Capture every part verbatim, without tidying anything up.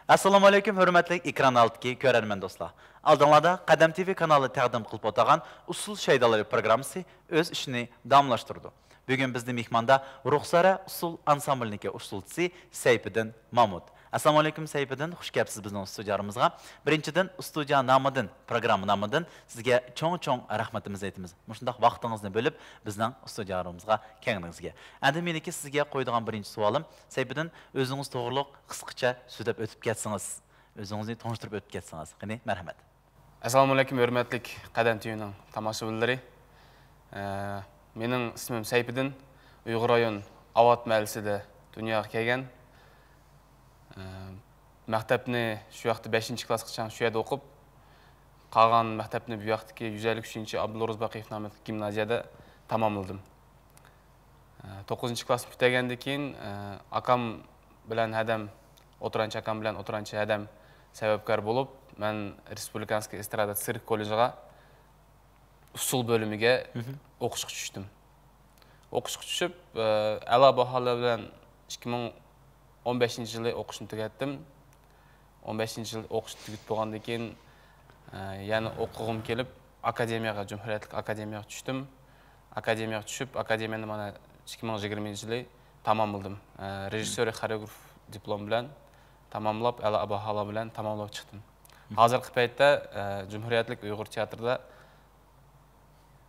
ئەسسالامۇ ئەلەيكۇم، ھۆرمەتلىك ئېكران ئالدىدىكى كۆرەرمەن دوستلار. ئالدىڭلاردا قەدەم تىۋى كانالى تەقدىم قىلىپ ئولتۇرغان ئۇسسۇل شەيدالىرى پروگراممىسى ئۆز ئىشىنى داۋاملاشتۇرىدۇ. بۈگۈن بىزنىڭ مېھماندا رۇخسارە ئۇسسۇل ئانسامبلىنىڭكى ئۇسسۇلچىسى سەيپىدىن مامۇت. ئەسسالامۇ ئەلەيكۇم سەيپىدىن، خۇش كەپسىز بىزنىڭ ئۇستۇدىيامىزغا. بىرىنچىدىن، ئۇستۇدىيا نامىدىن، پروگرامما نامىدىن سىزگە چوڭ-چوڭ رەھمىتىمىزنى ئېيتىمىز. مۇشۇنداق ۋاقتىڭىزنى بۆلۈپ، بىزنىڭ ئۇستۇدىيامىزغا كەلگىنىڭىزگە. ئەمدى مېنىڭكى سىزگە قويىدىغان بىرىنچى سوئالىم، سەيپىدىن، ئۆزىڭىز توغرۇلۇق قىسقىچە سۆزلەپ ئۆتۈپ كەتسىڭىز، ئۆزىڭىزنى تونۇشتۇرۇپ ئۆتۈپ كەتسىڭىز. قېنى، مەرھەمەت. ئەسسالامۇ ئەلەيكۇم، ھۆرمەتلىك قەدەم تىۋىنىڭ تاماشىبىنلىرى. ئە، مېنىڭ ئىسمىم سەيپىدىن، ئۇيغۇر رايون ئاۋات مەھەللىسىدە دۇنياغا كەلگەن. ئە، مەكتەپنى شۇ ياقتا بەشىنچى كلاسقىچە شۇ يەردە ئوقۇپ، قالغان مەكتەپنى بۇ ياقتىكى يۈز ئەللىك ئۈچىنچى ئابدۇللا ئورۇزباقىيېف ناملىق گىمنازىيەدە تاماملىدىم. ئە، توققۇزىنچى كلاسنى پۈتتۈرگەندىن كېيىن، ئە، ئاكام بىلەن ھەدەم، ئوتتۇرانچە ئاكام بىلەن ئوتتۇرانچە ھەدەم سەۋەبكار بولۇپ، مەن رېسپۇبلىكانسكىي ئېسترادا سىرك كوللېجىغا ئۇسسۇل بۆلۈمىگە مھم. ئوقۇشقا چۈشتۈم. ئوقۇشقا چۈشۈپ، ئە، ئەلا باھالار بىلەن ئىككى مىڭ ئون بەشىنچى يىلى ئوقۇشنى تۈگەتتىم. ئون بەشىنچى يىل ئوقۇشنى تۈگىتىپ بولغاندىن كېيىن، ئە، يەنە ئوقۇغۇم كېلىپ، ئاكادېمىيەگە، جۇمھۇرىيەتلىك ئاكادېمىيەگە چۈشتۈم. ئاكادېمىيەگە چۈشۈپ، ئاكادېمىيەنى مانا ئىككى مىڭ يىگىرمىنچى يىلى تاماملىدىم. ئە، رېژىسسور، خورېئوگراف دىپلوم بىلەن تاماملاپ، ئەلا باھالار بىلەن تاماملاپ چىقتىم. ھازىرقى پەيتتە، ئە، جۇمھۇرىيەتلىك ئۇيغۇر تىياتىرىدا،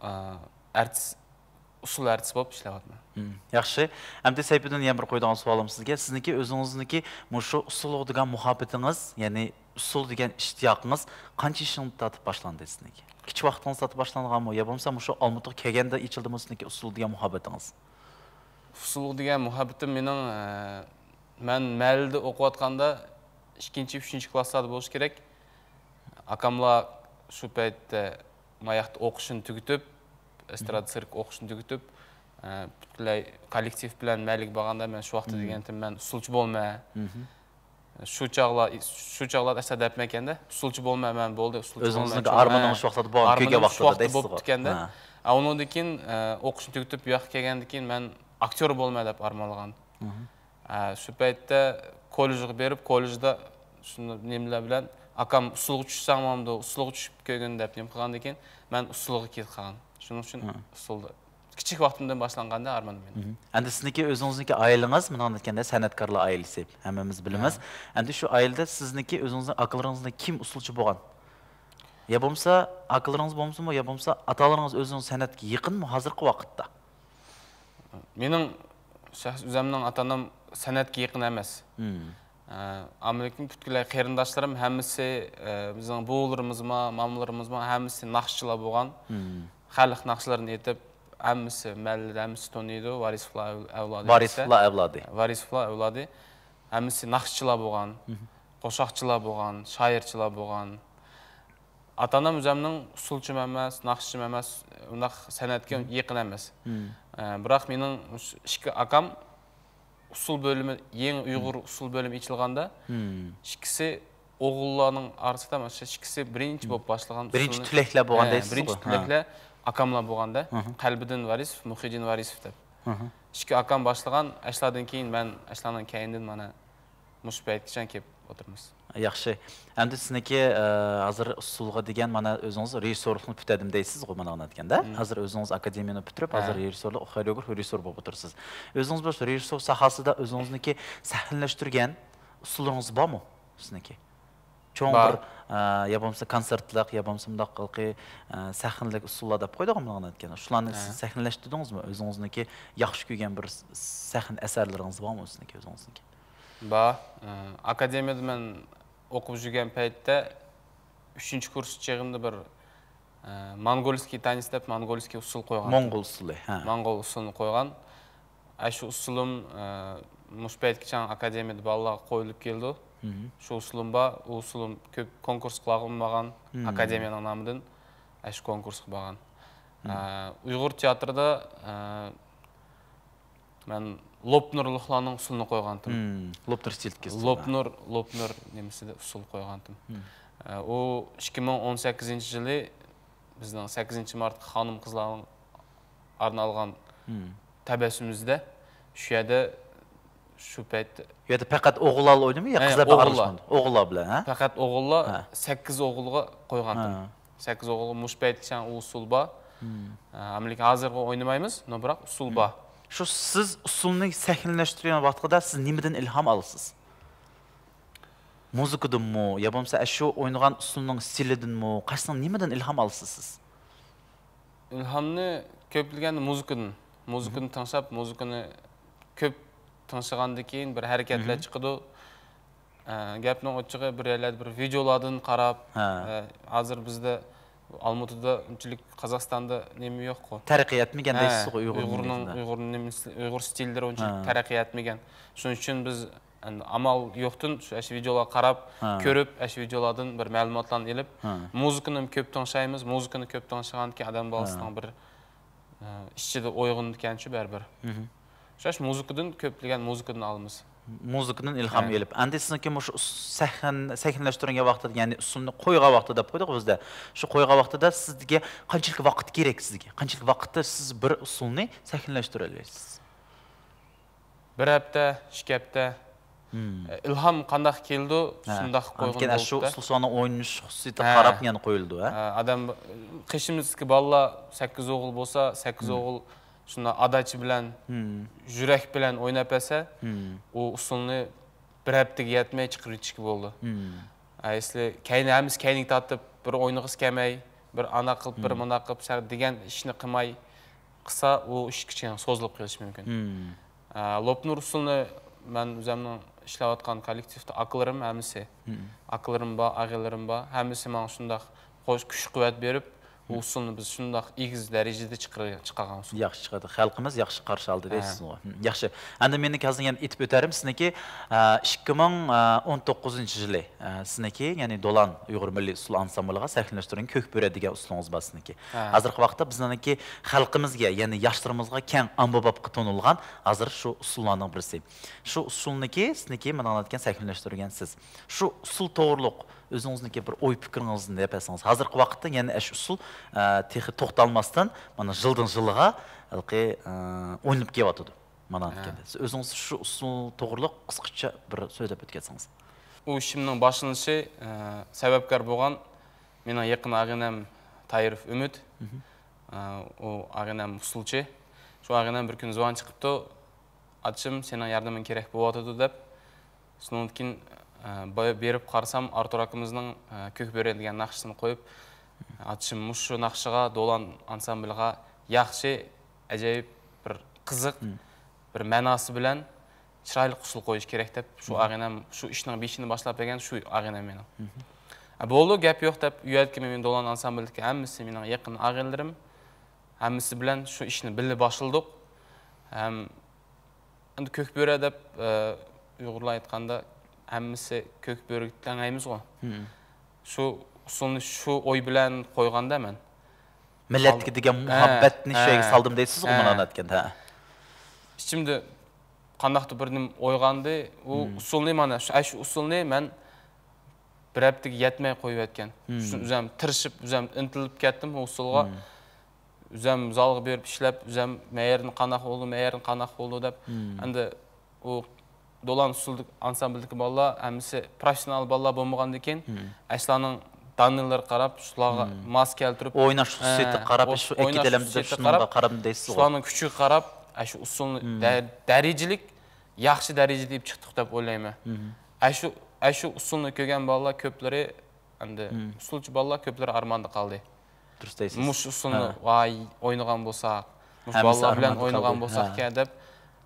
ئە، ئارتىس، ئۇسسۇل ئارتىس بولۇپ ئىشلەۋاتىمەن. مم، ياخشى. ئەمدى سەيپىدىن يەنە بىر قويىدىغان سوئالىم سىزگە. سىزنىڭكى ئۆزىڭىزنىڭكى مۇشۇ ئۇسسۇلغا دېگەن مۇھەببىتىڭىز، يەنى ئۇسسۇل دېگەن ئىشتىياقىڭىز قانچە يېشىڭدىن تارتىپ باشلاندى سىزنىڭكى؟ كىچىك ۋاقتىڭىزدا تارتىپ باشلانغانمۇ يا بولمىسا مۇشۇ ئالمۇتىغا كەلگەندە ئېچىلدىمۇ سىزنىڭكى ئۇسسۇل دېگەن مۇھەببىتىڭىز؟ ئۇسسۇلغا دېگەن مۇھەببىتىم مېنىڭ، ئە، مەن مەھەللىدە ئوقۇۋاتقاندا ئىككىنچى، ئۈچىنچى كلاسلاردا بولۇشى كېرەك. ئاكاملار شۇ پەيتتە ماياقتا ئوقۇشىنى تۈگىتىپ، ئېسترادا سىرك ئوقۇشىنى تۈگىتىپ، ئە، پۈتۈنلەي كوللېكتىپ بىلەن مەھەللىگە بارغاندا، مەن شۇ ۋاقىتتا دېگەنتىم، مەن ئۇسسۇلچى بولىمەن. شۇ چاغلار، شۇ چاغلاردا ئەسلا دەپمەنكەندە، ئۇسسۇلچى بولىمەن، مەن بولدى، ئۇسسۇلچى بولىمەن. ئۆزىڭىزنىڭكى ئارمىنىڭىز شۇ ۋاقىتتا بولغان، كۆرگەن ۋاقتىدا دەيسىزغۇ. ئۇنىڭدىن كېيىن، ئە، ئوقۇشنى تۈگىتىپ، بۇ ياققا كەلگەندىن كېيىن مەن ئاكتيور بولىمەن دەپ ئارمانلىغان. ئە، شۇ پەيتتە كوللېجغا بېرىپ، كوللېجدا شۇ نېمىلەر بىلەن، ئاكام ئۇسسۇلغا چۈشسەڭ بولامدۇ، ئۇسسۇلغا چۈشۈپ كۆرگىن دەپ نېمە قىلغاندىن كېيىن، مەن ئۇسسۇلغا كېتىپ قالغان. شۇنىڭ ئۈچۈن ئۇسسۇلدا كىچىك ۋاقتىمدىن باشلانغاندا ئارمىنىم مېنىڭ. ئەمدى سىزنىڭكى ئۆزىڭىزنىڭكى ئائىلىڭىز، مۇنداق ئېيتقاندا، سەنئەتكارلار ئائىلىسى، ھەممىمىز بىلىمىز. ئەمدى شۇ ئائىلىدە سىزنىڭكى ئۆزىڭىزنىڭ ئاكىلىرىڭىزنىڭ كىم ئۇسسۇلچى بولغان؟ يا بولمىسا ئاكىلىرىڭىز بولمىسىمۇ، يا بولمىسا ئاتا-ئانىڭىز ئۆزىڭىز سەنئەتكە يېقىنمۇ ھازىرقى ۋاقىتتا؟ مېنىڭ شەخس ئۆزۈمنىڭ ئاتا-ئانام سەنئەتكە يېقىن ئەمەس. ئە، ئامېرىكىدىكى پۈتكۈلەي قېرىنداشلىرىم ھەممىسى، ئە، بىزنىڭ بوۋىلىرىمىزمۇ، مامىلىرىمىزمۇ ھەممىسى ناخشىچىلار بولغان. خەلق ناخشىلىرىنى ئېيتىپ، ھەممىسى مەھەللىدە ھەممىسى تونۇيدۇ. ۋارىسوفلار ئەۋ-، ئەۋلادى دېسە. ۋارىسوفلار ئەۋلادى. ھەممىسى ناخشىچىلار بولغان، قوشاقچىلار بولغان، شائىرچىلار بولغان. ئاتا-ئانام ئۆزۈمنىڭ ئۇسسۇلچىمۇ ئەمەس، ناخشىچىمۇ ئەمەس، ئۇنداق سەنئەتكە يېقىن ئەمەس. ئە، بىراق مېنىڭ مۇشۇ ئىككى ئاكام ئۇسسۇل بۆلۈمى، يېڭى ئۇيغۇر ئۇسسۇل بۆلۈمى ئېچىلغاندا، ئىككىسى ئوغۇللارنىڭ ئارىسىدا مانا شۇ ئىككىسى بىرىنچى بولۇپ باشلىغان بىرىنچى ئۇسسۇلنى، تۈلەكلەر بولغان ھە، دەيسىزغۇ. بىرىنچى تۈلەكلەر ئاكاملار بولغاندا، قەلبىدىن ۋارىسوف، مۇھىدىن ۋارىسوف دەپ. ئىككى ئاكام باشلىغان، ئاشۇلاردىن كېيىن مەن ئاشۇلارنىڭ كەينىدىن مانا مۇشۇ پەيتكىچە كېلىپ ئولتۇرىمىز. ياخشى. ئەمدى سىزنىڭكى، ئە، ھازىر ئۇسسۇلغا دېگەن، مانا، ئۆزىڭىز رېژىسسورلۇقنى پۈتتۈردۈم دەيسىزغۇ، مانا ئېيتقاندا. ھازىر ئۆزىڭىز ئاكادېمىيەنى پۈتتۈرۈپ، ھازىر رېژىسسورلۇق، خورېئوگراف، رېژىسسور بولۇپ ئولتۇرسىز. ئۆزىڭىز بولسا رېژىسسور ساھەسىدە ئۆزىڭىزنىڭكى سەھنىلەشتۈرگەن ئۇسسۇللىرىڭىز بارمۇ سىزنىڭكى؟ چوڭ بىر، ئە، يا بولمىسا كونسېرتلىق، يا بولمىسا مۇنداق ھېلىقى، ئە، سەھنىلىك ئۇسسۇللار دەپ قويدۇق مانا ئېيتقاندا. شۇلارنى سىز سەھنىلەشتۈردىڭىزمۇ؟ ئۆزىڭىزنىڭكى ياخشى كۆرگەن بىر سەھنە ئەسەرلىرىڭىز بارمۇ سىزنىڭكى، ئۆزىڭىزنىڭكى؟ بار. ئە، ئاكادېمىيەدە مەن ئوقۇپ يۈرگەن پەيتتە ئۈچىنچى كۇرس چېغىمدا بىر، ئە، موڭغولسكىي تانىس دەپ موڭغولسكىي ئۇسسۇل قويغان. موڭغۇل ئۇسسۇلى، ھە. موڭغۇل ئۇسسۇلىنى قويغان. ئە، شۇ ئۇسسۇلۇم، ئە، مۇشۇ پەيتكىچە ئاكادېمىيەدە بالىلارغا قويۇلۇپ كېلىدۇ. شۇ ئۇسسۇلۇم بار. ئۇ ئۇسسۇلۇم كۆپ كونكۇرسلارغىمۇ بارغان. ئاكادېمىيەنىڭ نامىدىن ئە، شۇ كونكۇرسقا بارغان. ئە، ئۇيغۇر تىياتىرىدا، ئە، مەن لوپنۇرلۇقلارنىڭ ئۇسسۇلىنى قويغانتىم. لوپنۇر ستىلىدىكى ئۇسسۇل. لوپنۇر، لوپنۇر نېمىسىدە ئۇسسۇل قويغانتىم. ئە، ئۇ ئىككى مىڭ ئون سەككىزىنچى يىلى بىزنىڭ سەككىزىنچى مارتقا خانىم-قىزلارنىڭ ئارنالغان تەبەسسۇم ئىزدە شۇ يەردە شۇ پەيتتە. ئۇ يەردە پەقەت ئوغۇللار ئوينىمۇ يا قىزلار بىلەن ئارىلاشمىدى؟ ئوغۇللار بىلەن، ھە؟ پەقەت ئوغۇللار. سەككىز ئوغۇلغا قويغانتىم. سەككىز ئوغۇلغا مۇشۇ پەيتكىچە ئۇ ئۇسسۇل بار. ئەمدىكى ھازىرغا ئوينىمايمىز، نو بىراق ئۇسسۇل بار. شۇ سىز ئۇسسۇلنى سەھنىلەشتۈرگەن ۋاقتىدا سىز نېمىدىن ئىلھام ئالىسىز؟ مۇزىكىدىنمۇ يا بولمىسا ئەشۇ ئوينىغان ئۇسسۇلنىڭ ستىلىدىنمۇ؟ قايسىنىڭ، نېمىدىن ئىلھام ئالىسىز سىز؟ ئىلھامنى كۆپلىگەندە مۇزىكىدىن. مۇزىكىنى تىڭشاپ، مۇزىكىنى كۆپ تىڭشىغاندىن كېيىن بىر ھەرىكەتلەر چىقىدۇ. ئە، گەپنىڭ ئوچۇقى بىر يەرلەردە بىر ۋىدىيولادىن قاراپ، ئە، ھازىر بىزدە ئالمۇتىدا ئۇنچىلىك قازاقىستاندا نېمە يوققۇ. تەرەققىي ئەتمىگەن دەيسىزغۇ ئۇيغۇرنىڭ، ئۇيغۇرنىڭ نېمىسى، ئۇيغۇر ستىللىرى ئۇنچىلىك تەرەققىي ئەتمىگەن. شۇنىڭ ئۈچۈن بىز ئەمدى ئامال يوقتىن شۇ، ئاشۇ ۋىدىيولارغا قاراپ، كۆرۈپ، ئاشۇ ۋىدىيولاردىن بىر مەلۇماتلارنى ئېلىپ، مۇزىكىنى كۆپ تىڭشايمىز. مۇزىكىنى كۆپ تىڭشىغاندىكىن ئادەم بالىسىنىڭ بىر، ئە، ئىچىدە ئويغىنىدىكەنچۇ بەرىبىر. شۇ، ئاشۇ مۇزىكىدىن كۆپلىگەن مۇزىكىدىن ئالىمىز. مۇزىكىدىن ئىلھام ئېلىپ. ئەمدى سىزنىڭكى مۇشۇ سەھن-، سەھنىلەشتۈرگەن ۋاقتىدا، يەنى ئۇسسۇلنى قويغان ۋاقتىدا دەپ قويدۇق بىزدە. شۇ قويغان ۋاقتىدا سىزگە قانچىلىك ۋاقىت كېرەك سىزگە؟ قانچىلىك ۋاقىتتا سىز بىر ئۇسسۇلنى سەھنىلەشتۈرەلەيسىز؟ بىر ھەپتە، ئىككى ھەپتە. ئىلھام قانداق كېلىدۇ، شۇنداق قويغىن بولۇپتۇ. شۇ ئۇسسۇلنىڭ ئوينىشىش خۇسۇسىيىتىگە قاراپ يەنە قويۇلىدۇ، ھە؟ ھە، ئادەم، قېشىمىزدىكى بالىلار سەككىز ئوغۇل بولسا، سەككىز ئوغۇل شۇنداق ئاداچى بىلەن، يۈرەك بىلەن ئويناپ بەرسە، ئۇ ئۇسسۇلنى بىر ھەپتىگە يەتمەي چىقىرىۋېتىشكە بولىدۇ. ئەسلى كەينى، ھەممىسى كەينىگە تارتىپ، بىر ئوينىغۇسى كەلمەي، بىر ئانداق قىلىپ، بىر مۇنداق قىلىپ، سەن دېگەن ئىشنى قىلماي قىلسا، ئۇ ئىش كىچىككىنە سوزۇلۇپ قېلىشى مۇمكىن. ئە، لوپنۇر ئۇسسۇلنى مەن ئۆزۈمنىڭ ئىشلەۋاتقان كوللېكتىۋتا ئاكىلىرىم ھەممىسى، ئاكىلىرىم بار، ئاغىنىلىرىم بار، ھەممىسى ماڭا شۇنداق قوش-، كۈچ-قۇۋۋەت بېرىپ، بۇ ئۇسسۇلنى بىز شۇنداق ئېگىز دەرىجىدە چىقىر-، چىقارغان ئۇسسۇل. ياخشى چىقاردى. خەلقىمىز ياخشى قارشى ئالدى دەيسىزغۇ. ھە. ياخشى. ئەمدى مېنىڭكى ھازىر يەنە ئېيتىپ ئۆتەرىم، سىزنىڭكى، ئە، ئىككى مىڭ ئون توققۇزىنچى يىلى، ئە، سىزنىڭكى، يەنى دولان ئۇيغۇر مىللىي ئۇسسۇل ئانسامبىلىغا سەھنىلەشتۈرگەن كۆك بۆرە دېگەن ئۇسسۇلىڭىز بار سىزنىڭكى. ھە. ھازىرقى ۋاقىتتا بىزنىڭكى خەلقىمىزگە، يەنى ياشلىرىمىزغا كەڭ ئامبىبابقا تونۇلغان ھازىر شۇ ئۇسسۇللارنىڭ بىرسى. شۇ ئۇسسۇلنىكى سىزنىكى مانا ئەتكەن سەھنىلەشتۈرگەن سىز. شۇ ئۇسسۇل توغرۇلۇق ئۆزىڭىزنىڭكى بىر ئوي پىكرىڭىزنى دەپ بەرسىڭىز. ھازىرقى ۋاقىتتا يەنە ئاشۇ ئۇسسۇل، ئە، تېخى توختالماستىن مانا يىلدىن يىلغا ھېلىقى، ئە، ئوينىلىپ كېلىۋاتىدۇ. مانا ئەتكەندە. سىز ئۆزىڭىز شۇ ئۇسسۇل توغرۇلۇق قىسقىچە بىر سۆزلەپ ئۆتكەنسىڭىز. ئۇ ئىشىمنىڭ باشلىنىشى، ئە، سەۋەبكار بولغان مېنىڭ يېقىن ئاغىنەم تايىروف ئۈمىد. ئە، ئۇ ئاغىنەم ئۇسسۇلچى. شۇ ئاغىنەم بىر كۈنى زۇۋان چىقىپتۇ، «ئاچىم، سېنىڭ ياردىمىڭ كېرەك بولۇۋاتىدۇ» دەپ. شۇنىڭدىن كېيىن، ئە، بېرىپ قارىسام، ئارتۇر ئاكىمىزنىڭ، ئە، كۆك بۆرە دېگەن ناخشىسىنى قويۇپ، «ئاچىم، مۇشۇ ناخشىغا، دولان ئانسامبىلىغا ياخشى، ئەجايىپ بىر قىزىق، بىر مەناسى بىلەن چىرايلىق ئۇسسۇل قويۇش كېرەك» دەپ، شۇ ئاغىنەم، شۇ ئىشنىڭ بېشىنى باشلاپ بەرگەن شۇ ئاغىنەم مېنىڭ. «ئە، بولىدۇ، گەپ يوق» دەپ، ئۇ يەردىكى مېنىڭ دولان ئانسامبىلدىكى ھەممىسى مېنىڭ يېقىن ئاغىنىلىرىم، ھەممىسى بىلەن شۇ ئىشنى بىللە باشلىدۇق. ھەم ئەمدى كۆك بۆرە دەپ، ئە، ئۇيغۇرلار ئېيتقاندا، ھەممىسى كۆك بۆرىگە تەڭ ئەمەسقۇ. شۇ ئۇسسۇلنى شۇ ئوي بىلەن قويغاندا مەن. مىللەتكە دېگەن مۇھەببەتنى شۇ يەرگە سالدىم دەيسىزغۇ، مانا ئەتكەندە. ئىچىمدە قانداقتۇر بىر نېمە ئويغاندى. ئۇ ئۇسسۇلنى مانا شۇ، ئاشۇ ئۇسسۇلنى مەن بىر ھەپتىگە يەتمەي قويۇۋەتكەن. شۇ ئۆزۈم تىرىشىپ، ئۆزۈم ئىنتىلىپ كەتتىم ئۇ ئۇسسۇلغا. ئۆزۈم زالغا بېرىپ ئىشلەپ، ئۆزۈم مەيەردىن قانداق بولدى، مەيەردىن قانداق بولدى دەپ. ئەمدى ئۇ دولان ئۇسسۇلدىكى ئانسامبىلدىكى بالىلار ھەممىسى پروفېسسىونال بالىلار بولمىغاندىكىن، ئەشۇلارنىڭ دانىلىرىغا قاراپ، شۇلارغا ماس كەلتۈرۈپ، ئويناش خۇسۇسىيىتىگە قارىپ، ئويناش شۇ ئەكېتەلەمدۇ دەپ، خۇسۇسىيىتىگە شۇنىڭغا قاراپ دەيسىزغۇ. شۇلارنىڭ كۈچىگە قاراپ، ئاشۇ ئۇسسۇلنى دە-، دەرىجىلىك، ياخشى دەرىجىدە چىقتۇق دەپ ئويلايمەن. ئاشۇ، ئاشۇ ئۇسسۇلنى كۆرگەن بالىلار كۆپلىرى ئەمدى ئۇسسۇلچى بالىلار كۆپلىرى ئارماندا قالدى. دۇرۇس دەيسىز. مۇشۇ ئۇسسۇلنى ۋاي ئوينىغان بولساق، مۇشۇ بالىلار بىلەن ئوينىغان بولساقكەن دەپ،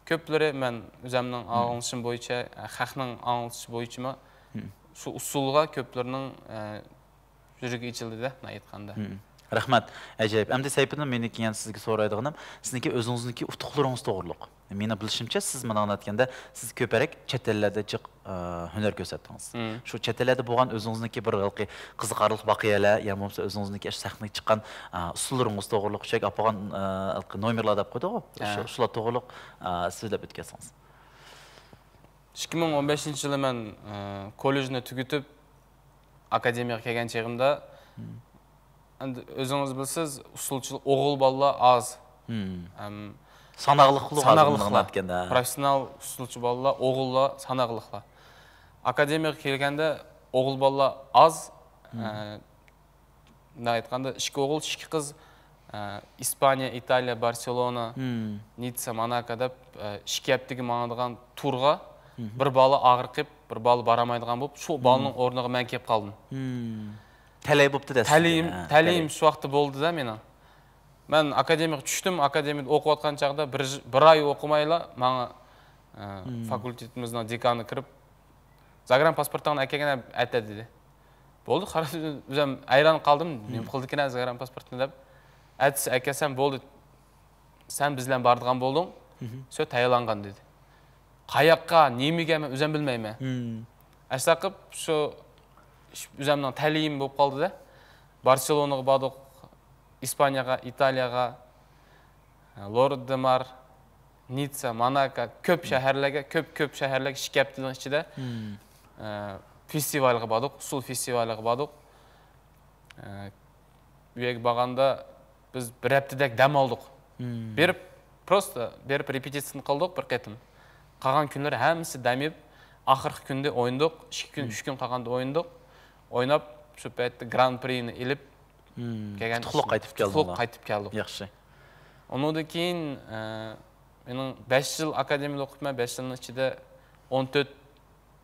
كۆپلىرى مەن ئۆزۈمنىڭ ئاڭلىشىم بويىچە، خەقنىڭ ئاڭلىشى بويىچىمۇ شۇ ئۇسسۇلغا كۆپلىرىنىڭ، ئە، يۈرىكى ئېچىلدى-دە، مۇنداق ئېيتقاندا. رەھمەت، ئەجايىپ. ئەمدى سەيپىدىن مېنىڭكى يەنە سىزگە سورايدىغىنىم، سىزنىڭكى ئۆزىڭىزنىڭكى ئۇتۇقلىرىڭىز توغرۇلۇق. مېنىڭ بىلىشىمچە، سىز مانا ئەتكەندە، سىز كۆپرەك چەت ئەللەردە جىق، ئە، ھۈنەر كۆرسەتتىڭىز. شۇ چەت ئەللەردە بولغان ئۆزىڭىزنىڭكى بىر ھېلىقى قىزىقارلىق ۋەقەلەر، يا بولمىسا ئۆزىڭىزنىڭكى ئاشۇ سەھنىگە چىققان، ئە، ئۇسسۇللىرىڭىز توغرۇلۇق، شۇ يەرگە ئاپارغان، ئە، ھېلىقى نومېرلار دەپ قويدۇغۇ، شۇ، شۇلار توغرۇلۇق، ئە، سۆزلەپ ئۆتكەنسىڭىز. ئىككى مىڭ ئون بەشىنچى يىلى مەن، ئە، كوللېجنى تۈگىتىپ، ئاكادېمىيەگە كەلگەن چېغىمدا، ئەمدى ئۆزىڭىز بىلىسىز، ئۇسسۇلچىلار، ئوغۇل بالىلار ئاز. ھەم ساناقلىقلا ھازىر ساناقلىقلا. مۇنداق ئېيتقاندا. پروفېسسىونال ئۇسسۇلچى بالىلار، ئوغۇللار ساناقلىقلا. ئاكادېمىيەگە كەلگەندە ئوغۇل بالىلار ئاز. ئە، مۇنداق ئېيتقاندا، ئىككى ئوغۇل، ئىككى قىز، ئە، ئىسپانىيە، ئىتالىيە، بارسېلونا، نىتسا، موناكو دەپ، ئە، ئىككى ھەپتىگە ماڭىدىغان تۇرغا بىر بالا ئاغرىقىپ، بىر بالا بارالمايدىغان بولۇپ، شۇ بالىنىڭ ئورنىغا مەن كېلىپ قالدىم. تەلەي بوپتۇ دەسلىپىدە. تەلىيىم، ھە، تەلىيىم شۇ ۋاقىتتا بولدى-دە مېنىڭ. مەن ئاكادېمىيەگە چۈشتۈم، ئاكادېمىيەدە ئوقۇۋاتقان چاغدا بىر، بىر ئاي ئوقۇمايلا ماڭا، ئە، فاكۇلتېتىمىزنىڭ دېكانى كىرىپ، زاگران پاسپورتىڭنى ئەكەلگىن ئەتە دېدى. بولدى، قارا، ئۆزۈم ھەيران قالدىم، نېمە قىلدىكىن زاگران پاسپورتنى دەپ. ئەتىسى ئەكەلسەم، بولدى، سەن بىز بىلەن بارىدىغان بولدۇڭ، سۆ تەييارلانغان دېدى. قاياققا، نېمىگە، مەن ئۆزۈم بىلمەيمەن. ئەشۇنداق قىلىپ شۇ ئۆزۈمنىڭ تەلىيىم بولۇپ قالدى-دە. بارسېلوناغا باردۇق، ئىسپانىيەگە، ئىتالىيەگە، لورد دې مار، نىتسا، موناكو، كۆپ شەھەرلەرگە، كۆپ، كۆپ شەھەرلەرگە ئىككى ھەپتىنىڭ ئىچىدە، ئە، فېستىۋالغا باردۇق، ئۇسسۇل فېستىۋالىغا باردۇق. ئە، ئۇ يەرگە بارغاندا بىز بىر ھەپتىدەك دەم ئالدۇق. بېرىپ، پروستا بېرىپ رېپېتىتسىيىنى قىلدۇق بىر قېتىم. قالغان كۈنلىرى ھەممىسى دەم ئېلىپ، ئاخىرقى كۈندە ئوينىدۇق. ئىككى كۈن، ئۈچ كۈن قالغاندا ئوينىدۇق. ئويناپ، شۇ پەيتتە گران پرىنى ئېلىپ، كەلگەن. ئۇتۇقلۇق قايتىپ كەلدىڭلار. قايتىپ كەلدۇق. ياخشى. ئۇنىڭدىن كېيىن، ئە، مېنىڭ بەش يىل ئاكادېمىيەدە ئوقۇپمەن، بەش يىلنىڭ ئىچىدە ئون تۆت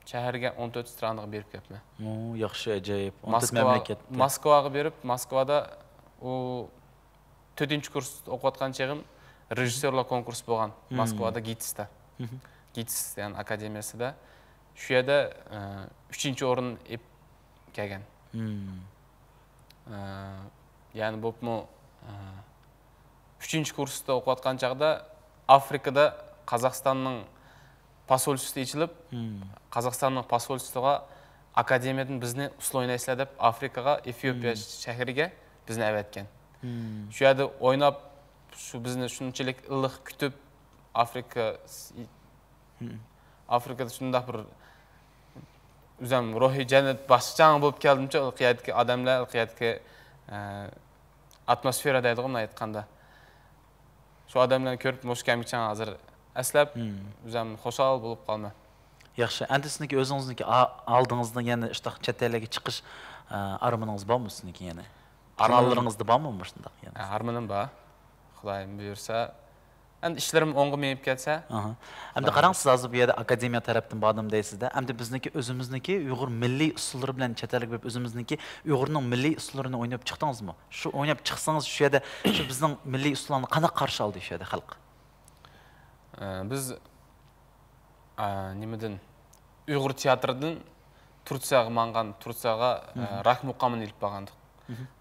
شەھەرگە، ئون تۆت سترانىغا بېرىپ كەپمەن. ئۇ ياخشى، ئەجايىپ. ئون تۆت ماسكۋا، مەملىكەتتە. ماسكۋاغا بېرىپ، ماسكۋادا ئۇ تۆتىنچى كۇرس ئوقۇۋاتقان چېغىم رېژىسسورلار كونكۇرسى بولغان. ماسكۋادا گىتىستا. گىتىس دېگەن ئاكادېمىيەسىدە. شۇ يەردە، ئە، ئۈچىنچى ئورۇن ئېلىپ كەلگەن. ئە، يەنى بولۇپمۇ، ئە، ئۈچىنچى كۇرستا ئوقۇۋاتقان چاغدا ئافرىكىدا قازاقىستاننىڭ پاسولچىسى ئېچىلىپ، قازاقىستاننىڭ پاسولچىسىغا ئاكادېمىيەدىن بىزنى ئۇسسۇل ئوينايسىلەر دەپ ئافرىكىغا، ئېفىوپىيە شەھىرىگە بىزنى ئەۋەتكەن. شۇ يەردە ئويناپ، شۇ بىزنى شۇنچىلىك ئىللىق كۈتۈپ، ئافرىكا، ئافرىكىدا شۇنداق بىر ئۆزۈم روھىي جەننەت باشقىچاڭ بولۇپ كەلدىمچۇ، ئۇ يەردىكى ئادەملەر، ئۇ يەردىكى، ئە، ئاتموسفېرا دەيدىغۇ مۇنداق ئېيتقاندا. شۇ ئادەملەرنى كۆرۈپ مۇشۇ كەمگىچىڭ ھازىر ئەسلەپ، ئۆزۈم خۇشال بولۇپ قالىمەن. ياخشى. ئەمدى سىزنىڭكى ئۆزىڭىزنىڭكى ئا-، ئالدىڭىزدا يەنە شۇنداق چەت ئەللەرگە چىقىش، ئە، ئارمىنىڭىز بارمۇ سىزنىڭكى يەنە؟ ئارمىنىڭ پىلانلىرىڭىزدا بارمۇ مۇشۇنداق يەنە؟ ئە، ئارمىنىم بار. خۇدايىم بۇيرۇسا، ئەمدى ئىشلىرىم ئوڭغا مېڭىپ كەتسە. ئەمدى قاراڭ، سىز ھازىر بۇ يەردە ئاكادېمىيە تەرەپتىن باردىم دەيسىز-دە. ئەمدى بىزنىڭكى ئۆزىمىزنىڭكى ئۇيغۇر مىللىي ئۇسسۇللىرى بىلەن چەت ئەلگە بېرىپ ئۆزىمىزنىڭكى ئۇيغۇرنىڭ مىللىي ئۇسسۇللىرىنى ئويناپ چىقتىڭىزمۇ؟ شۇ ئويناپ چىقسىڭىز شۇ يەردە شۇ بىزنىڭ مىللىي ئۇسسۇللارنى قانداق قارشى ئالدى شۇ يەردە خەلق؟ ئە، بىز، ئە، نېمىدىن، ئۇيغۇر تىياتىرىدىن تۇرسىياغا ماڭغان، تۇرسىياغا، ئە، راك مۇقامىنى ئېلىپ بارغانىدۇق.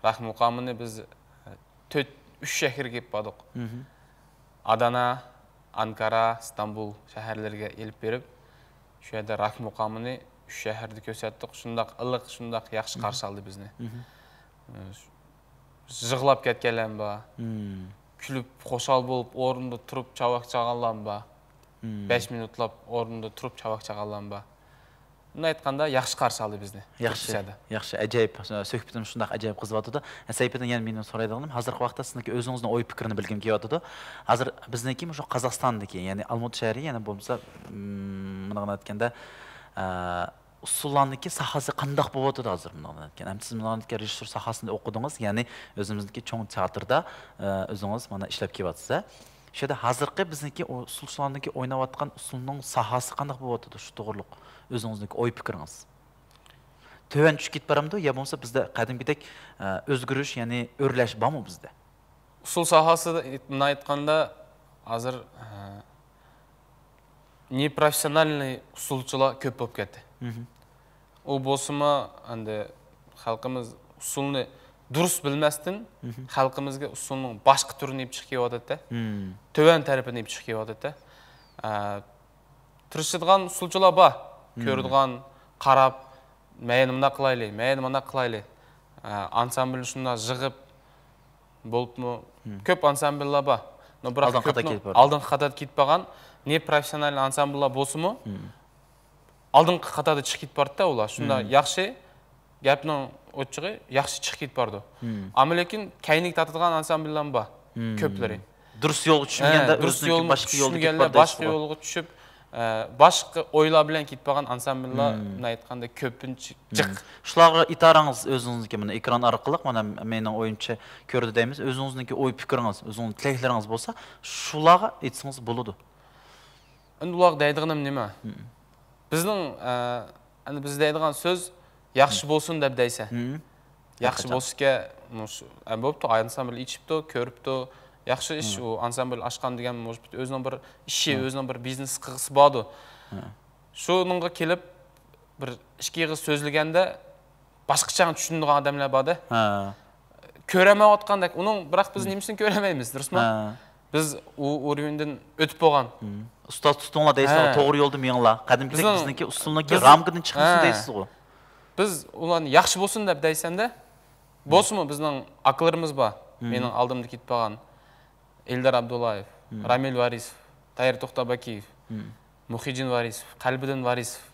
راك مۇقامىنى بىز، ئە، تۆت، ئۈچ شەھەرگە ئېلىپ باردۇق. ئادانا، ئانكارا، ئىستانبۇل شەھەرلىرىگە ئېلىپ بېرىپ، شۇ يەردە راك مۇقامىنى ئۈچ شەھەردە كۆرسەتتۇق. شۇنداق ئىللىق، شۇنداق ياخشى قارشى ئالدى بىزنى. ئە، يىغلاپ كەتكەنلەرمۇ بار. كۈلۈپ، خۇشال بولۇپ، ئورنىدا تۇرۇپ چاۋاك چالغانلارمۇ بار. بەش مىنۇتلاپ ئورنىدا تۇرۇپ چاۋاك چالغانلارمۇ بار. بۇنداق ئېيتقاندا، ياخشى قارشى ئالدى بىزنى. ياخشى، ياخشى، ئەجايىپ. سۆھبىتىمىز شۇنداق ئەجايىپ قىزىۋاتىدۇ. سەيپىدىن يەنە مېنىڭ سورايدىغىنىم، ھازىرقى ۋاقىتتا سىزنىڭكى ئۆزىڭىزنىڭ ئوي پىكرىنى بىلگۈم كېلىۋاتىدۇ. ھازىر بىزنىڭكى مۇشۇ قازاقىستاندىكى، يەنى ئالمۇتا شەھىرى، يەنى بولمىسا، مم، مۇنداق ئېيتقاندا، ئە، ئۇسسۇللارنىڭكى ساھەسى قانداق بولۇۋاتىدۇ ھازىر مۇنداق ئېيتقاندا؟ ئەمدى سىز مۇنداق ئېيتقاندا رېژىسسور ساھەسىنى ئوقۇدىڭىز، يەنى ئۆزىمىزنىڭكى چوڭ تىياتىردا، ئە، ئۆزىڭىز مانا ئىشلەپ كېلىۋاتىسىز. شۇ يەردە ھازىرقى بىزنىڭكى ئۇسسۇلچىلارنىڭكى ئويناۋاتقان ئۇسسۇلنىڭ ساھەسى قانداق بولۇۋاتىدۇ؟ شۇ توغرۇلۇق ئۆزىڭىزنىڭكى ئوي پىكرىڭىز. تۆۋەن چۈشۈپ كېتىپ بارامدۇ يا بولمىسا بىزدە قەدىمكىدەك، ئە، ئۆزگىرىش، يەنى ئۆرلەش بارمۇ بىزدە؟ ئۇسسۇل ساھەسىدە ئېيت-، مۇنداق ئېيتقاندا، ھازىر، ئە، نېپروفېسسىيونالنىي ئۇسسۇلچىلار كۆپ بولۇپ كەتتى. ئۇ بولسىمۇ، ئەندى خەلقىمىز ئۇسسۇلنى دۇرۇس بىلمەستىن، خەلقىمىزگە ئۇسسۇلنىڭ باشقا تۈرىنى ئېلىپ چىقىپ كېلىۋاتاتتى. تۆۋەن تەرىپىنى ئېلىپ چىقىپ كېلىۋاتاتتى. ئە، تىرىشىدىغان ئۇسسۇلچىلار بار. كۆرىدىغان، قاراپ، مەيلى مۇنداق قىلايلى، مەيلى مۇنداق قىلايلى. ئە، ئانسامبىلنى شۇنداق يىغىپ، بولۇپمۇ كۆپ ئانسامبىللار بار. نو، بىراق ئالدىنقى قاتاردا كېتىپ بارغان. ئالدىنقى قاتاردا كېتىپ بارغان، نېپروفېسسىيونال ئانسامبىللار بولسىمۇ، ئالدىنقى قاتاردا چىقىپ كېتىپ بارىدۇ ئۇلار. شۇنداق ياخشى، گەپنىڭ ئوچۇقى، ياخشى چىقىپ كېتىپ بارىدۇ. ئەمما لېكىن كەينىگە تارتىدىغان ئانسامبىللارمۇ بار، كۆپلىرى. دۇرۇس يولغا چۈشمىگەندە، ھە، دۇرۇس ئۆزىنىڭكى يولغا باشقا يولدا كېتىپ چۈشمىگەندە، بار باشقا دەيسىزغۇ. يولغا چۈشۈپ، ئە، باشقا ئويلار بىلەن كېتىپ بارغان ئانسامبىللار، مم، مۇنداق ئېيتقاندا، كۆپىنچە جىق. مم. شۇلارغا ئىتارىڭىز، ئۆزىڭىزنىڭكى مانا ئېكران ئارقىلىق، مانا مېنىڭ ئويۇمچە كۆردى دەيمىز، ئۆزىڭىزنىڭكى ئوي پىكرىڭىز، ئۆزىڭىزنىڭ تىلەكلىرىڭىز بولسا، شۇلارغا ئېيتسىڭىز بولىدۇ. ئەمدى ئۇلارغا دەيدىغىنىم نېمە؟ مم. بىزنىڭ، ئە، ئەمدى بىز دەيدىغان سۆز، ياخشى، مم، بولسۇن دەپ دەيسەن. مم. ياخشى، ھەقىقەتەن، بولسا ئىكەن، مۇشۇ، ئە، بوپتۇ، ئانسامبىل ئېچىپتۇ، كۆرۈپتۇ. ياخشى ئىش، مم، ئۇ ئانسامبىل ئاچقان دېگەن، مۇشۇ ئۆزىنىڭ بىر ئىشى، مم، ئۆزىنىڭ بىر بىزنېس قىلغۇسى باردۇ. مم. شۇنىڭغا كېلىپ، بىر ئىككى ئېغىز سۆزلىگەندە، باشقىچە چۈشىنىدىغان ئادەملەر بار-دە. ھە. كۆرەلمەيۋاتقاندەك، ئۇنىڭ، بىراق بىز، مم، نېمىسىنى كۆرەلمەيمىز، دۇرۇسمۇ؟ ھە. بىز ئۇ ئۇرۋېندىن ئۆتۈپ بولغان. مم. ئۇستاز تۇتۇڭلار دەيسىلەر، ھە، توغرا يولدا مېڭىڭلار. قەدىمكىدەك بىزنىڭ، بىزنىڭكى ئۇسسۇلنىڭكى، بىز، رامكىدىن چىقمىسۇن، ھە، دەيسىزغۇ. بىز ئۇلارنى ياخشى بولسۇن دەپ دەيسەندە، مم، بولسىمۇ بىزنىڭ ئاكىلىرىمىز بار. مم. مېنىڭ ئالدىمدا كېتىپ قالغان ئېلدار ئابدۇللايېف، مم، رامىل ۋارىسوف، تاھىر توختاباكىيېف، مم، مۇخىجىن ۋارىسوف، قەلبىدىن ۋارىسوف.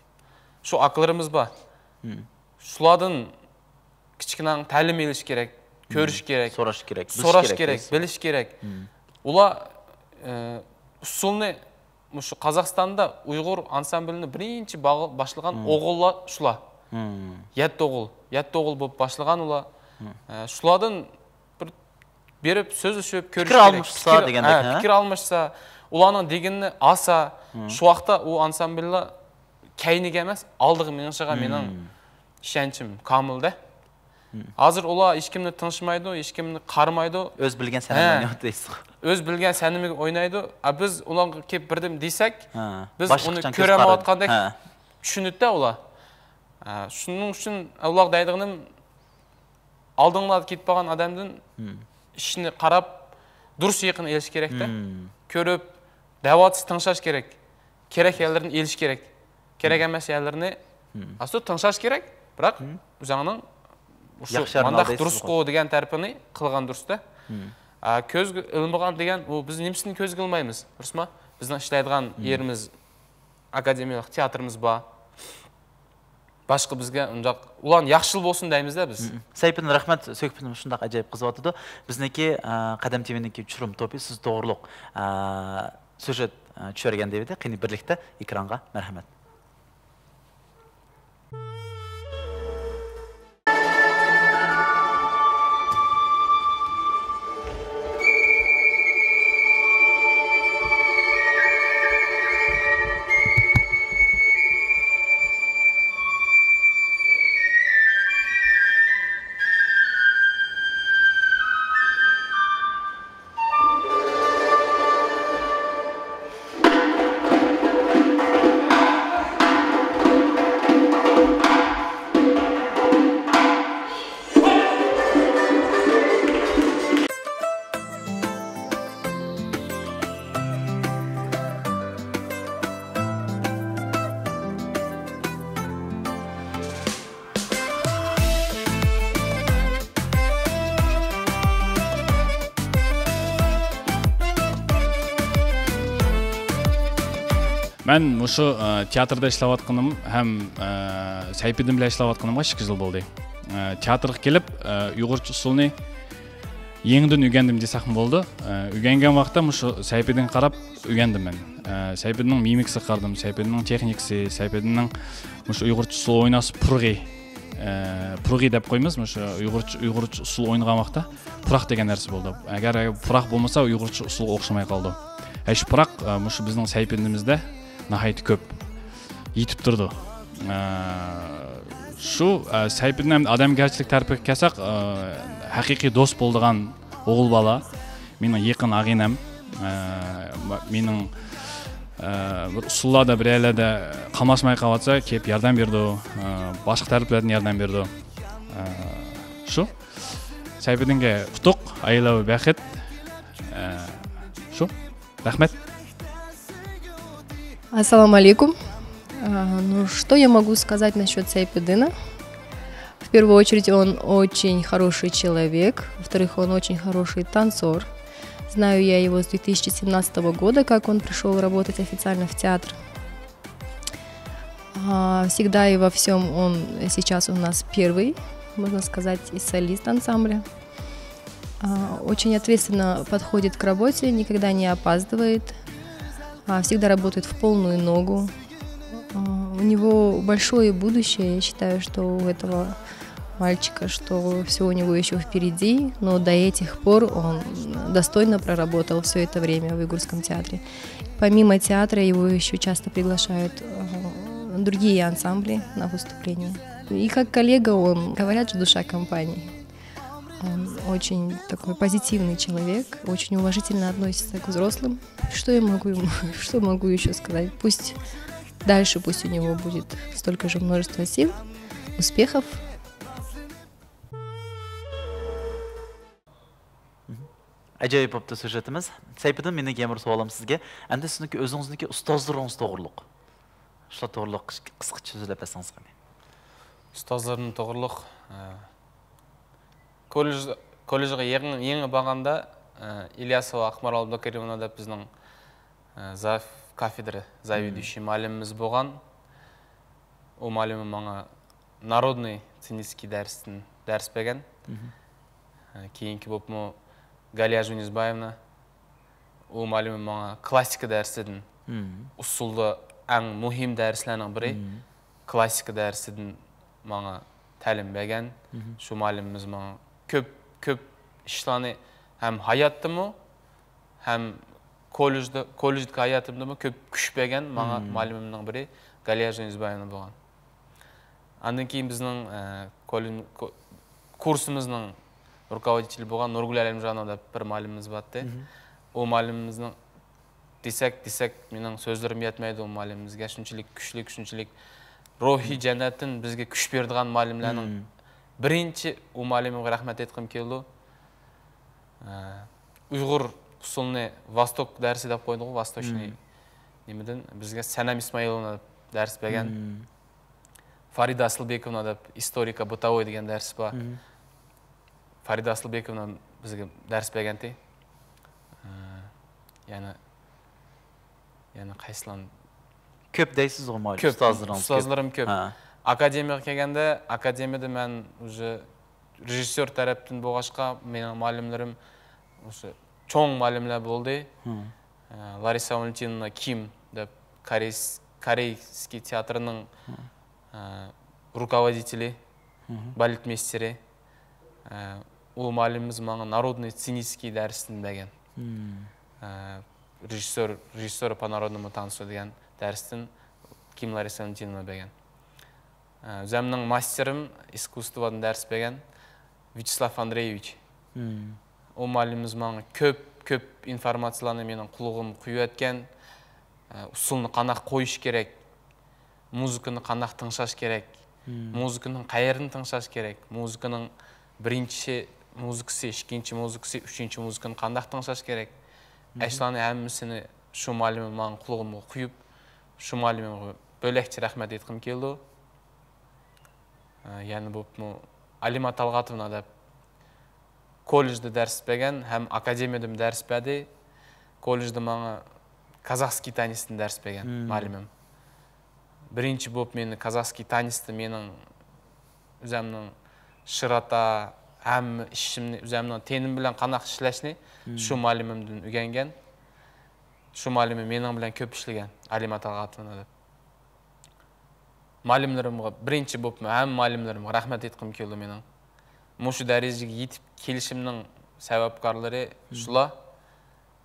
شۇ ئاكىلىرىمىز بار. مم. شۇلاردىن كىچىككىنە تەلىم ئېلىش كېرەك، مم، كۆرۈش كېرەك، سوراش كېرەك، بىلىش، سوراش كېرەك، كېرەك، دەيسىز. بىلىش كېرەك. مم. ئۇلار، ئە، ئۇسسۇلنى مۇشۇ قازاقىستاندا ئۇيغۇر ئانسامبىلىنى بىرىنچى باغ-، باشلىغان، مم، ئوغۇللار شۇلار. مم. يەتتە ئوغۇل، يەتتە ئوغۇل بولۇپ باشلىغان ئۇلار. مم. ئە، شۇلاردىن بىر بېرىپ سۆزلىشىپ، كۆرۈش كېرەك. پىكىر ئالمىشسا دېگەندەك، ھە، ھە؟ پىكىر ئالماشسا، ئۇلارنىڭ دېگىنىنى ئالسا، مم، شۇ ۋاقىتتا ئۇ ئانسامبىللار كەينىگە ئەمەس، ئالدىغا مېڭىشىغا، مم، مېنىڭ ئىشەنچىم كامىلدە. مم. ھازىر ئۇلار ھېچكىمنى تىڭشىمايدۇ، ھېچكىمنى قارىمايدۇ. ئۆز بىلگەن سەنەمنى، ھە، ئوينايدۇ دەيسىز. ئۆز بىلگەن سەنىمىگە ئوينايدۇ. ئە، بىز ئۇلارغا كېلىپ بىردەم دېسەك، ھە، بىز ئۇنى باشقىچە كۆز كۆرەلمەيۋاتقاندەك، قارىدى، ھە، چۈشىنىدۇ-دە ئۇلار. ھە، شۇنىڭ ئۈچۈن ئۇلارغا دەيدىغىنىم، ئالدىڭلاردا كېتىپ قالغان ئادەمدىن، مم، ئىشنى قاراپ، دۇرۇس يېقىن ئېلىش كېرەكتە. مم. كۆرۈپ، دەۋاتسا تىڭشاش كېرەك. كېرەك يەرلىرىنى ئېلىش كېرەك. كېرەك، مم، ئەمەس يەرلىرىنى، مم، ئاستىدا تىڭشاش كېرەك. بىراق، مم، ئۆزۈڭنىڭ مۇشۇ ياخشى يەرنى مانداق ئالدايسىزغۇ. دۇرۇسقۇ دېگەن تەرىپىنى قىلغان دۇرۇستا. مم. ئا، كۆزگە ئىلمىغان دېگەن، ئۇ بىز نېمىسىنى كۆزگە ئىلمايمىز، دۇرۇسما؟ بىزنىڭ ئىشلەيدىغان، مم، يېرىمىز، ئاكادېمىيەلىك تىياتىرىمىز بار. باشقا بىزگە ئۇنداق، ئۇلارنى ياخشىلا بولسۇن دەيمىز-دە بىز. مم. سەيپىدىن رەھمەت، سۆھبىتىمىز شۇنداق ئەجايىپ قىزىۋاتىدۇ. بىزنىڭكى، ئە، قەدەم تىۋىنىڭكى چۇرۇم توپى سىز توغرۇلۇق، ئە، سيۇژېت، ئە، چۈشۈرگەن دېۋىدى. قېنى بىرلىكتە ئېكرانغا. مەرھەمەت. مەن مۇشۇ، ئە، تىياتىردا ئىشلەۋاتقىنىم ھەم، ئە، سەيپىدىن بىلەن ئىشلەۋاتقىنىمغا ئىككى يىل بولدى. ئە، تىياتىرغا كېلىپ، ئە، ئۇيغۇرچە ئۇسسۇلنى يېڭىدىن ئۆگەندىم دېسەكمۇ بولىدۇ. ئە، ئۆگەنگەن ۋاقىتتا مۇشۇ سەيپىدىنگە قاراپ ئۆگەندىم مەن. ئە، سەيپىدىننىڭ مىمىكىسىغا قارىدىم، سەيپىدىننىڭ تېخنىكىسى، سەيپىدىننىڭ مۇشۇ ئۇيغۇرچە ئۇسسۇل ئويناش پۇرىقى، ئە، پۇرىقى دەپ قويىمىز، مۇشۇ ئۇيغۇرچە، ئۇيغۇرچە ئۇسسۇل ئوينىغان ۋاقىتتا پۇراق دېگەن نەرسە بولىدۇ. ئەگەر پۇراق بولمىسا، ئۇيغۇرچە ئۇسسۇلغا ئوخشىماي قالىدۇ. ھە، شۇ پۇراق، ئە، مۇشۇ بىزنىڭ سەيپىدىنىمىزدە ناھايىتى كۆپ يېتىپ تۇرىدۇ. ئە، شۇ، ئە، سەيپىدىن ئەمدى ئادەمگەرچىلىك تەرىپىگە كەلسەك، ئە، ھەقىقىي دوست بولىدىغان ئوغۇل بالا، مېنىڭ يېقىن ئاغىنەم، ئە، مېنىڭ، ئە، بىر ئۇسسۇللاردا، بىر يەرلەردە قاملاشماي قالىۋاتسا، كېلىپ ياردەم بېرىدۇ، ئە، باشقا تەرەپلەردىن ياردەم بېرىدۇ. ئە، شۇ. سەيپىدىنگە ئۇتۇق، ئايلاۋ بەخت. ئە، شۇ. رەھمەت. Ассаламу алейкум. А, ну, что я могу сказать насчёт Сайпедына? В первую очередь, он очень хороший человек. Во-вторых, он очень хороший танцор. Знаю я его с две тысячи семнадцатого года, как он пришёл работать официально в театр. А, всегда и во всём он сейчас у нас первый, можно сказать, и солист ансамбля. А, Очень ответственно подходит к работе, никогда не опаздывает, а, всегда работает в полную ногу. А, У него большое будущее, я считаю, что у этого мальчика, что все у него еще впереди, но до этих пор он достойно проработал все это время в Уйгурском театре. Помимо театра его еще часто приглашают э, другие ансамбли на выступление. И как коллега он, говорят же, душа компании. Он очень такой позитивный человек, очень уважительно относится к взрослым. Что я могу ему, что могу еще сказать? Пусть дальше, пусть у него будет столько же множество сил, успехов. ئەجايىپ بوپتۇ سيۇژېتىمىز. سەيپىدىن، مېنىڭ يەنە بىر سوئالىم سىزگە. ئەمدى سىزنىڭكى ئۆزىڭىزنىڭكى ئۇستازلىرىڭىز توغرۇلۇق. شۇلار توغرىلۇق قىسقىچە سۆزلەپ بەرسىڭىز قېنى. ئۇستازلىرىم توغرۇلۇق. ئە، كوللېج، كوللېجغا يېڭى، يېڭى بارغاندا، ئە، ئىلياسوۋا ئاقمارال ئابدۇكېرىموۋنا دەپ بىزنىڭ، ئە، زاف كافېدرا زاۋېدۇيۇشى مۇئەللىمىمىز بولغان. ئۇ مۇئەللىمىم ماڭا نارودنوي سېنىتسكىي دەرستىن دەرس بەرگەن. ئە، كېيىنكى بولۇپمۇ گالىيا جۇنىزبايېۋنا، ئۇ مۇئەللىمىم ماڭا كلاسسىكا دەرسىدىن، ئۇسسۇلدا ئەڭ مۇھىم دەرسلەرنىڭ بىرى، كلاسسىكا دەرسىدىن ماڭا تەلىم بەرگەن. شۇ مۇئەللىمىمىز ماڭا كۆپ، كۆپ ئىشلارنى ھەم ھاياتتىمۇ، ھەم كوللېجدا، كوللېجدىكى ھاياتىمدىمۇ كۆپ كۈچ بەرگەن ماڭا مۇئەللىمىمنىڭ بىرى گالىيا جۇنىزبايېۋنا بولغان. ئاندىن كېيىن بىزنىڭ، ئە، كوللېج-، كو-، كۇرسىمىزنىڭ رۇكاۋودىتېلى بولغان نۇرگۈل ئەلىمجانوۋا دەپ بىر مۇئەللىمىمىز بارتتى. ئۇ مۇئەللىمىمىزنىڭ دېسەك، دېسەك، مېنىڭ سۆزلىرىم يەتمەيدۇ ئۇ مۇئەللىمىمىزگە. شۇنچىلىك كۈچلۈك، شۇنچىلىك روھىي جەننەتتىن بىزگە كۈچ بېرىدىغان مۇئەللىملەرنىڭ بىرىنچى ئۇ مۇئەللىمىمغا رەھمەت ئېيتقۇم كېلىدۇ. ئە، ئۇيغۇر ئۇسسۇلىنى ۋاستوك دەرسى دەپ قويدىغۇ، ۋاستوشنىي نېمىدىن بىزگە سەنەم ئىسمائىلوۋنا دەرس بەرگەن. فارىدە ئاسىلبېكوۋنا دەپ ئىستورىكا بۇتاۋوي دېگەن دەرس بار. فارىدە ئاسىلبېكوۋنا بىزگە دەرس بەرگەنتى. ئە، يەنە، يەنە قايسىلارنى؟ كۆپ دەيسىزغۇ، مۇئەللىم، كۆپ، ئۇستازلىرىڭىز كۆپ. ئۇستازلىرىم كۆپ. ھە. ئاكادېمىيەگە كەلگەندە، ئاكادېمىيەدە مەن ئۇژې رېژىسسيور تەرەپتىن بولغاچقا، مېنىڭ مۇئەللىملىرىم ئۇشۇ چوڭ مۇئەللىملەر بولدى. ئە، لارىسا ۋالېنتىنوۋنا كىم دەپ، كورېيس-، كورېيسكىي تىياتىرىنىڭ، ئە، رۇكاۋودىتېلى، بالېتمېستېرى. ئە، ئۇ مۇئەللىمىمىز ماڭا نارودنوي سېنىتسكىي دەرسىنى بەرگەن. ئە، رېژىسسور، رېژىسسور по народному танцу دېگەن دەرستىن كىم لارىسا ۋالېنتىنوۋنا بەرگەن. ئە، ئۆزەمنىڭ ماستېرىم ئىسكۇستۋادىن دەرس بەرگەن ۋياچېسلاف ئاندرېيېۋىچ. ئۇ مۇئەللىمىمىز ماڭا كۆپ، كۆپ ئىنفورماتسىيىلارنى مېنىڭ قۇلىقىمغا قۇيۇۋەتكەن. ئە، ئۇسسۇلنى قانداق قويۇش كېرەك، مۇزىكىنى قانداق تىڭشاش كېرەك، مۇزىكىنىڭ قەيەردىن تىڭشاش كېرەك، مۇزىكىنىڭ بىرىنچى مۇزىكىسى، ئىككىنچى مۇزىكىسى، ئۈچىنچى مۇزىكىنى قانداق تىڭشاش كېرەك، ئەشۇلارنى ھەممىسىنى شۇ مۇئەللىمىم ماڭا قۇلىقىمغا قۇيۇپ، شۇ مۇئەللىمىمغا بۆلەكچە رەھمەت ئېيتقۇم كېلىدۇ. ئە، يەنە بولۇپمۇ ئالىما تالغاتوۋنا دەپ كوللېجدا دەرس بەرگەن ھەم ئاكادېمىيەدىمۇ دەرس بەردى. كوللېجدا ماڭا كازاخسكىي تانىستىن دەرس بەرگەن مۇئەللىمىم. بىرىنچى بولۇپ مېنى كازاخسكىي تانىستى مېنىڭ ئۆزەمنىڭ شىراتا، ھەممە ئىشىمنى، ئۆزەمنىڭ تېنىم بىلەن قانداق ئىشلەشنى شۇ مۇئەللىمىمدىن ئۆگەنگەن. شۇ مۇئەللىمىم مېنىڭ بىلەن كۆپ ئىشلىگەن، ئالىما تالغاتوۋنا دەپ. مۇئەللىملىرىمغا، بىرىنچى بولۇپمۇ ھەممە مۇئەللىملىرىمغا رەھمەت ئېيتقۇم كېلىدۇ مېنىڭ. مۇشۇ دەرىجىگە يېتىپ كېلىشىمنىڭ سەۋەبكارلىرى شۇلار.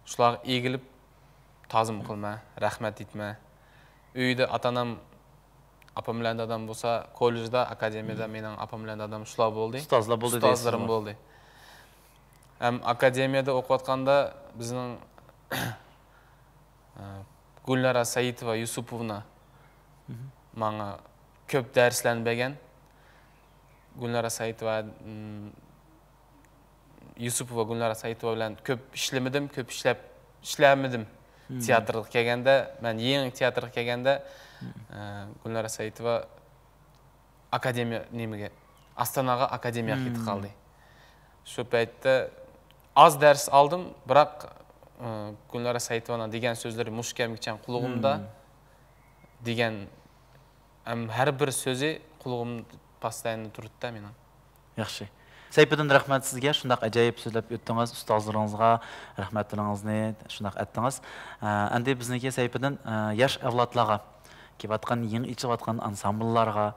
شۇلارغا ئېگىلىپ تازىم قىلىمەن، رەھمەت ئېيتىمەن. ئۆيدە ئاتا-ئانام، ئاپام بىلەن دادام بولسا كوللېجدا، ئاكادېمىيەدە مېنىڭ ئاپام بىلەن دادام شۇلار بولدى. ئۇستازلار بولدى دەيسىزغۇ؟ ئۇستازلىرىم بولدى. ھەم ئاكادېمىيەدە ئوقۇۋاتقاندا بىزنىڭ، ئە، گۈلنارا سەئىتوۋا يۈسۈپوۋنا ماڭا كۆپ دەرسلەرنى بەرگەن. گۈلنارا سەئىتوۋا، م، يۈسۈپوۋا، گۈلنارا سەئىتوۋا بىلەن كۆپ ئىشلىمىدىم، كۆپ ئىشلەپ، ئىشلەلمىدىم. تىياتىرغا كەلگەندە، مەن يېڭى تىياتىرغا كەلگەندە، ئە، گۈلنارا سەئىتوۋا ئاكادېمىيە نېمىگە، ئاستاناغا ئاكادېمىيەگە كېتىپ قالدى. شۇ پەيتتە ئاز دەرس ئالدىم، بىراق، ئە، گۈلنارا سەئىتوۋانىڭ دېگەن سۆزلىرى مۇشۇ كەمگىچە قۇلىقىمدا دېگەن، ھەم ھەر بىر سۆزى قۇلىقىمدا پاستايىندا تۇرىدۇ-دە مېنىڭ. ياخشى. سەيپىدىن، رەھمەت سىزگە، شۇنداق ئەجايىپ سۆزلەپ ئۆتتىڭىز، ئۇستازلىرىڭىزغا رەھمەتلىرىڭىزنى شۇنداق ئېيتتىڭىز. ئە، ئەمدى بىزنىڭكى سەيپىدىن، ئە، ياش ئەۋلادلارغا، كېلىۋاتقان، يېڭى ئېچىلىۋاتقان ئانسامبىللارغا،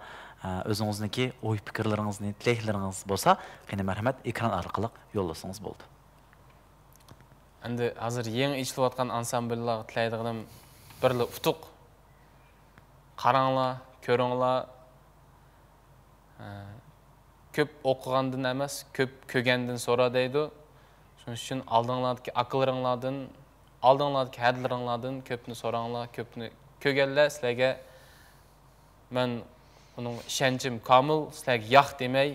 ئە، ئۆزىڭىزنىڭكى ئوي پىكىرلىرىڭىزنى، تىلەكلىرىڭىز بولسا، قېنى مەرھەمەت، ئېكران ئارقىلىق يوللىسىڭىز بولىدۇ. ئەمدى ھازىر يېڭى ئېچىلىۋاتقان ئانسامبىللارغا تىلەيدىغىنىم بىرلا ئۇتۇق. قاراڭلار، كۆرۈڭلار. ئە، كۆپ ئوقۇغاندىن ئەمەس، كۆپ كۆرگەندىن سورا دەيدۇ. شۇنىڭ ئۈچۈن ئالدىڭلاردىكى ئاكىلىرىڭلاردىن، ئالدىڭلاردىكى ھەدىلىرىڭلاردىن كۆپنى سوراڭلار، كۆپنى كۆرگەنلەر سىلەرگە مەن ئۇنىڭ ئىشەنچىم كامىل، سىلەرگە ياق دېمەي،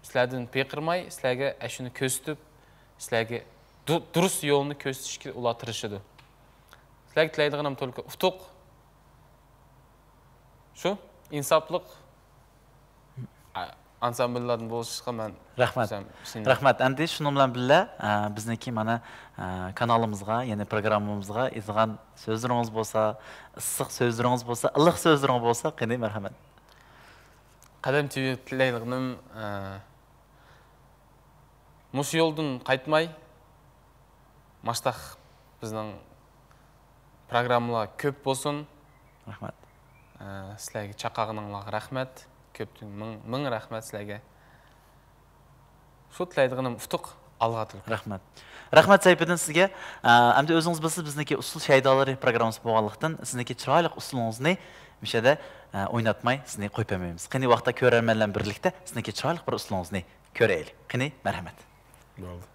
سىلەردىن پىقىرماي، سىلەرگە ئەشۇنى كۆرسىتىپ، سىلەرگە دۇ-، دۇرۇس يولنى كۆرسىتىشكە ئۇلار تىرىشىدۇ. سىلەرگە تىلەيدىغىنىم تولىكى ئۇتۇق. شۇ، ئىنساپلىق، ئا-، ئانسامبىللاردىن بولۇشقا مەن رەھمەت. ئىشىنىمەن. رەھمەت. ئەمدى شۇنىڭ بىلەن بىللە، ئە، بىزنىڭكى مانا، ئە، كانالىمىزغا، يەنى پروگراممىمىزغا ئېيتىدىغان سۆزلىرىڭىز بولسا، ئىسسىق سۆزلىرىڭىز بولسا، ئىللىق سۆزلىرىڭىز بولسا، قېنى، مەرھەمەت. قەدەم تىۋىگە تىلەيدىغىنىم، ئە، مۇشۇ يولدىن قايتماي، ماشتاق بىزنىڭ پروگراممىلار كۆپ بولسۇن. رەھمەت. ئە، سىلەرگە چاقىرغىنىڭلارغا رەھمەت. كۆپتىن مىڭ، مىڭ رەھمەت سىلەرگە. شۇ تىلەيدىغىنىم ئۇتۇق، ئالغا تىلەك. رەھمەت. رەھمەت سەيپىدىن سىزگە. ئە، ئەمدى ئۆزىڭىز بىلىسىز، بىزنىڭكى ئۇسسۇل شەيدالىرى پروگراممىسى بولغانلىقتىن، سىزنىڭكى چىرايلىق ئۇسسۇلىڭىزنى مۇشۇ يەردە، ئە، ئويناتماي سىزنى قويۇپ بەرمەيمىز. قېنى، ۋاقىتتا كۆرەرمەنلەر بىلەن بىرلىكتە سىزنىڭكى چىرايلىق بىر ئۇسسۇلىڭىزنى كۆرەيلى. قېنى، مەرھەمەت. بولدى.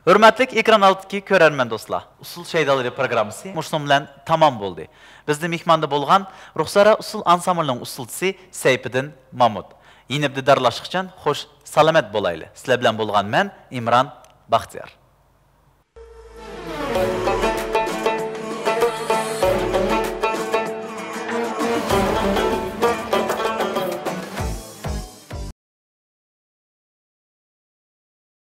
ھۆرمەتلىك ئېكران ئالدىدىكى كۆرەرمەن دوستلار، ئۇسسۇل شەيدالىرى پروگراممىسى مۇشۇنىڭ بىلەن تامام بولدى. بىزدە مېھماندا بولغان رۇخسارا ئۇسسۇل ئانسامبىلىنىڭ ئۇسسۇلچىسى سەيپىدىن مامۇت. يېنىپ دىدارلاشقىچە خوش سالامەت بولايلى. سىلەر بىلەن بولغان مەن، ئىمران باختىيار.